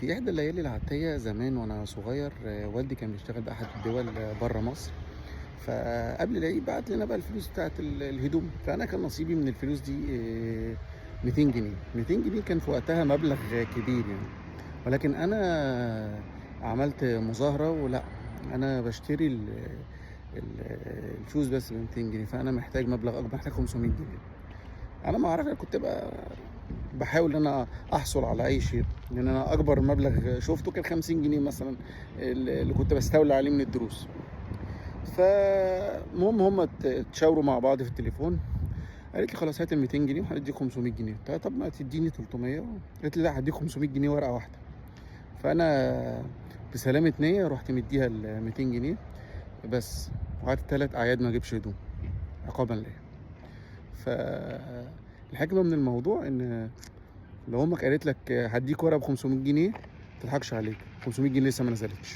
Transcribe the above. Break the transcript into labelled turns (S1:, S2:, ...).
S1: في إحدى الليالي العاتية زمان وأنا صغير، والدي كان بيشتغل بأحد الدول برّه مصر. فقبل العيد بعت لنا بقى الفلوس بتاعة الهدوم، فأنا كان نصيبي من الفلوس دي 200 جنيه. 200 جنيه كان في وقتها مبلغ كبير يعني، ولكن أنا عملت مظاهرة ولأ، أنا باشتري ال ال ال shoes بس ب200 جنيه، فأنا محتاج مبلغ أكبر، محتاج 500 جنيه. أنا ما أعرفش، كنت باحاول إن أنا أحصل على أي شيء، لأن أنا أكبر مبلغ شُفته كان 50 جنيه مثلًا اللي كنت باستولي عليه من الدروس. فالمهم هم اتشاوروا مع بعض في التليفون، قالت لي: "خلاص هات ال200 جنيه وهندّيك 500 جنيه." قُلت لها: "طب ما تدّيني 300." قالت لي: "لأ، هادّيك 500 جنيه ورقة واحدة." فأنا بسلامة نية رُحت مدّيها ال200 جنيه بس، وقعدت 3 أعياد ما أجيبش هدوم عقابًا ليّا. فالحكمة من الموضوع إن لو أمك قالت لك هادّيك ورقة ب500 جنيه، ما تضحكش عليك، 500 جنيه لسه ما نزلتش.